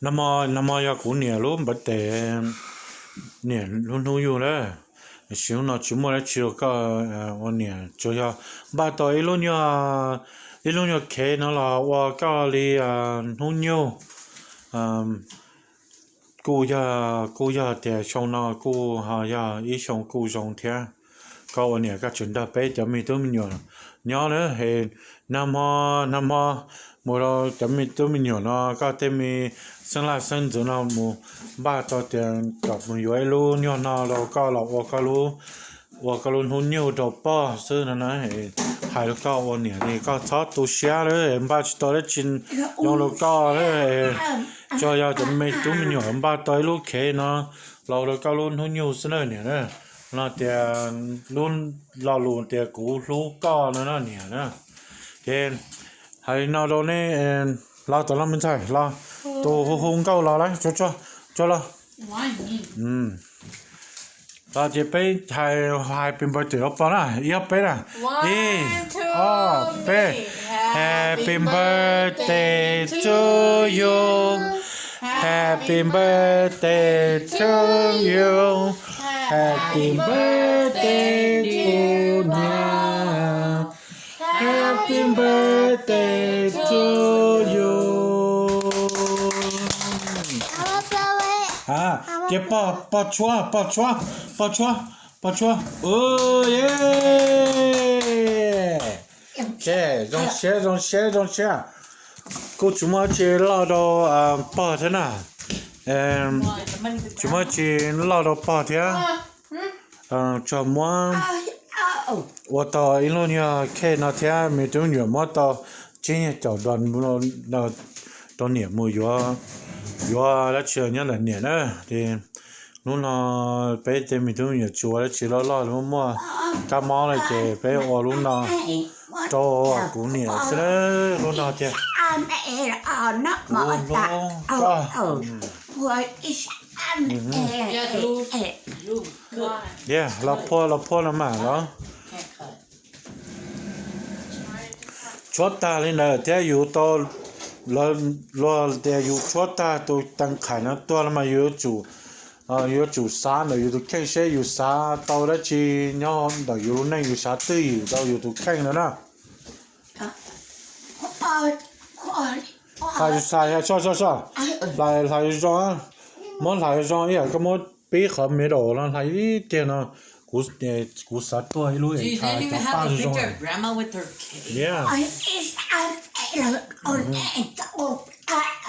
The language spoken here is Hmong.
Nag hmo, nag hmo yog kuv niam lub npawv tes, niam lub hnub yug lawm. Sim hnub no tsis muaj dab tsi rau koj ua niam, tsuas yog npaj tau ib lub nyuag, ib lub nyuag khev no los ua koj li hnub nyoog. Kuj yog, kuj yog tias xyoo no kuj ho yog ib xyoo kuj zoo thiab. Koj ua niam koj tseem nrog peb cov me tub me nyuam nyob na, es nag hmo, nag hmo mus rau cov me tub me nyuam no, koj tej me xeeb laj xeeb ntxwv no mus npaj tau tias kom mus yuav ib lub nyuag no rau koj los ua koj lub, ua koj lub hnub nyoog rau pog xwb no na. Hais rau koj ua niam li koj txhob tu siab lawm, npaj tsis tau dab tsi zoo rau koj lawm. Tsuas yog cov me tub me nyuam npaj tau ib lub khev no los rau koj lub hnub nyoog xwb na niam na. No tias lub lo lus tias kuv hlub koj no na niam na. Ces hais li no rau nej, los tom no me ntxhais los, tus hu hu nkauj los lawm, tsuag los. Los ces peb hais happy birthday rau pog na, ib ob peb na. Ib, ob, peb. Happy birthday to you. Happy birthday to you. Happy birthday to you. Happy birthday to you. Ces pog, pog tshuab, pog tshuab, pog tshuab, pog tshuab. Zoo siab, zoo siab, zoo siab. Kuj tsis muaj tsi loj rau pog thiab na. Tsis muaj tsi loj rau pog thiab. Tsuas muab ua tau ib lub nyuag cake no thiab me tub me nyuam muab tau tsib nyuag caum dollar rau niam mus yuav, yuav dab tsi nyob ntawm niam na. Ces hnub no peb tej me tub me nyuam tsis ua dab tsi loj loj, muaj kab mob no ces peb ua lub no rau kuv niam xwb. Lub no tias kuv hlub koj. Los phua, los phua no mas los. Tshuab tag li ntawd thiab yus tau, lawv luag tias yus tshuab tag tus tees qhais no tuag los mas yus yuav tsum, yuav tsum xav ntawm yus tus kheej seb yus xav tau dab tsi nyob ntawm yus lub neej, yus xav twj ywm rau yus tus kheej no na. Hlais, hlais, hlais zoo, muab hlais zoo, ib yam koj muab pib qhov middle no hlais ib tiag no. Kuv xav tuaj ib lub nthav cov paj zoo zoo.